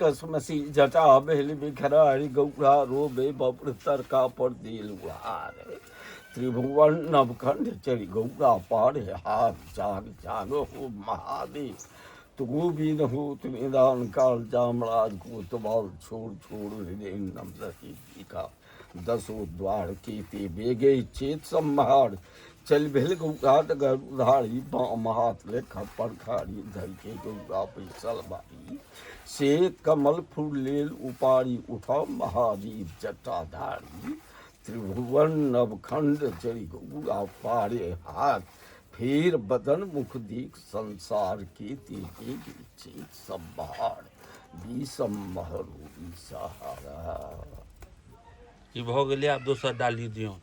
कसमसी जटा भेल बिखरारी गौरा रोबे बब्र तरका पर दिल उहार त्रिभुवन नवखंड चढ़ि गौरा पार हाथ जाग जाग हो महादेव तू भी न हो निदान काल जामराज कोतवाल छोड़ छोड़ हृदय नम का दसो द्वार कीते बेगे चेत संहार चल भेल गौघाट गर्भधारी बाम हाथ ले खप्पर खारी धर के गौरा पैसल बारी से कमल फूल लेल उपारी उठा महावीर जटाधारी त्रिभुवन नवखंड चढ़ि गौरा पारे हाथ फेर बदन मुख दीख संसार के तेगे चेत संहार बीसम महरू सहारा। ई भऽ गेलै। आब दोसर डाली दियौ।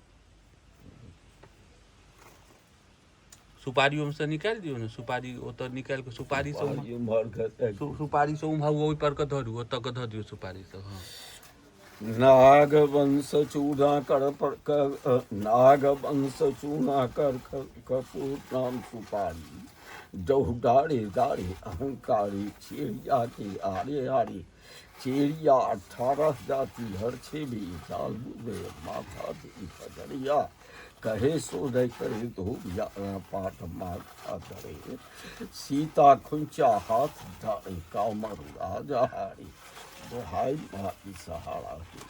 सुपारी ओहिमे निकालि दियौ ने। सुपारी ओतऽ निकालि कऽ सुपारी सब उम्हर के सुपारी सब उम्हर ओहि पर के धरू, ओतऽ के धऽ दियौ सुपारी सब। हँ। नागवंश चूड़ा कर पर नागवंश चूना कर कपूर नाम सुपारी डहु डारे डारे अहंकारी चेरिया के आरे आरे चेरिया 18 जाति हर छे भी जाल बुझे माथा दी पगड़िया कहे सो दे करे धोबिया पाठ माथा धरे सीता खुंचा हाथ डारे कामर राजा हारी दोहाई माई सहारा के।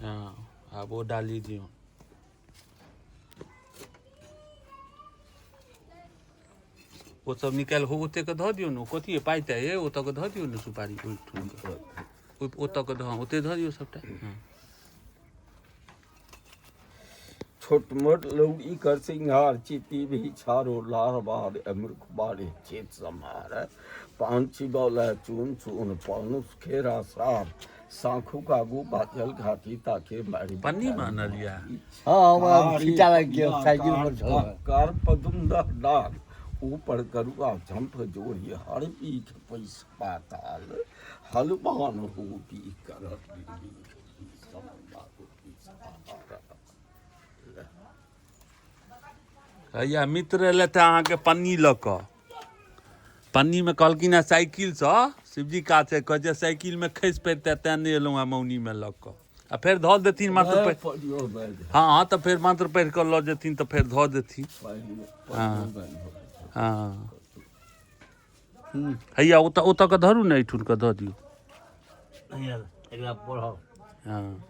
हँ, आब ओ डाली दियौ। ओ सब निकालि हो ओतेक धऽ दियौ ने। कथी पाइ ताइ ओतऽ के धऽ दियौ ने। सुपारी ओहिठाम ओतऽ के धऽ, ओते धऽ दियौ सबटा। हँ। छोट मोट लौड़ी कर सिंगार चिती भी छारो लार बार अमृत बारे चेत समार पांची बौला चून चून पानुस खेरा सार साखू कागू बाजल घाटी ताके मारी। पन्नी मे आनलियै? हँ, हमरा छीटा लागि गेल साइकिल पर छल। कार पदुम डाक ऊपर करुआ झंप जोड़ी हर पीठ पैस पाताल हनुमान हो पी कर। हैया मित्र एलथि अहाँके पन्नी लऽ कऽ। पन्नीमे कहलखिन हेँ साइकिलसँ शिवजी काज छै, कहै छै साइकिलमे खसि पड़ितै तेँ नहि एलहुँ हेँ मौनीमे लऽ कऽ। आ फेर धऽ देथिन मात्र पढ़ि। हँ हँ, तऽ फेर मात्र पढ़ि कऽ लऽ जेथिन तऽ फेर धऽ देथिन। हँ हँ, हैया ओतऽ ओतऽ के धरू ने, एहिठुन के धऽ दियौ। एकरा पढ़ब। हँ।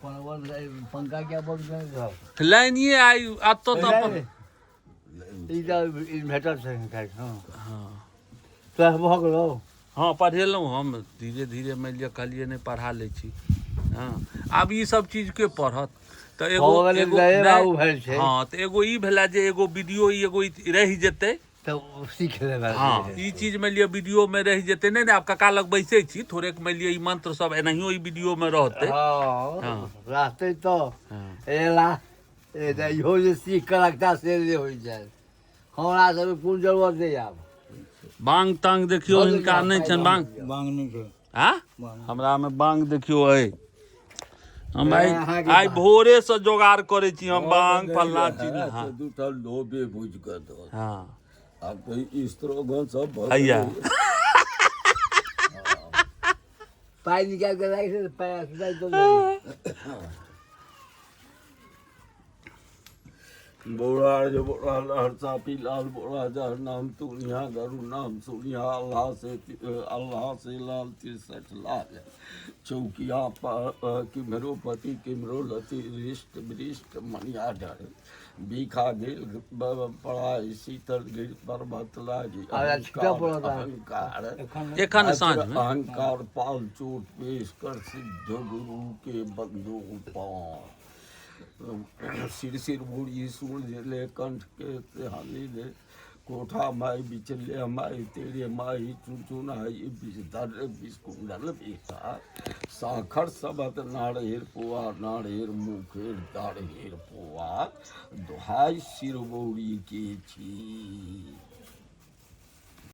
पंखा क्या बंद कर? लाइनिए आइ एतऽ तऽ अपन ई तऽ इन्वर्टर छै। हँ। हँ। तोरा भऽ गेलौ? हँ, पढ़ेलहुँ हम धीरे धीरे। मानि लिअ कहलियै नहि, पढ़ा लै छी। हँ, आब ई सब चीजके पढ़त तऽ एगो भऽ गेलै। एगो गए नहि बाबू भेल छै। हँ, तऽ एगो ई भेला जे एगो वीडियो ई एगो ई रहि जेतै। तऽ सीख लेबै। हँ, ई चीज मानि लिअ वीडियोमे रहि जेतै। नहि नहि, आब कका लग बैसै छी थोड़ेक, मानि लिअ ई मंत्र सब एनाहियो ई वीडियोमे रहतै। हँ। हँ। रहतै तऽ हँ। एला ए तऽ इहो जे सीख कऽ रखता से नहि होइ छै। हमरा सबके कोन जरूरत नहि आब। बांग तांग देखियौ हिनका नहि छनि बांग। बांग नहि छै। आ हमरामे बांग देखियौ अइ। हम आइ अहाँके आइ भोरेसँ जोगाड़ करै छी हम बांग फल्लाँ चीज। हँ। दूटा लोबे बुझि कऽ दऽ। हँ। आब तऽ स्त्रोगण सब भऽ हैया। गेलै। पाइ निकालि कऽ राखि दे, पाइ सुताइ दऽ दे। बोरा जो बोरा लहर सापी लाल बोरा जहर नाम तुनिया गरु नाम सुनिया अल्लाह से अल्लाह से लाल 63 लाल चौकिया पर किम्हरो पति किम्हरो लति रिष्ट वृष्ट मनिया डर बीखा गेल पड़ाई शीतल गिर पर्वत लागी। आब छीटा पड़त। अहंकार एखन साँझमे अहंकार पाल चोट पेश कर सिद्ध गुरु के बंधु पाँव सिर सिर बूढ़ी सूर्य ले कंठ के हानि ले कोठा माई बिचले माई तेरे माई चुनचुनाई विषधर विषकुंडल बेटा साखर सबत नारेर पुआ नारेर मुखेर दारेर पुआ दुहाई सिर बौरी के छी।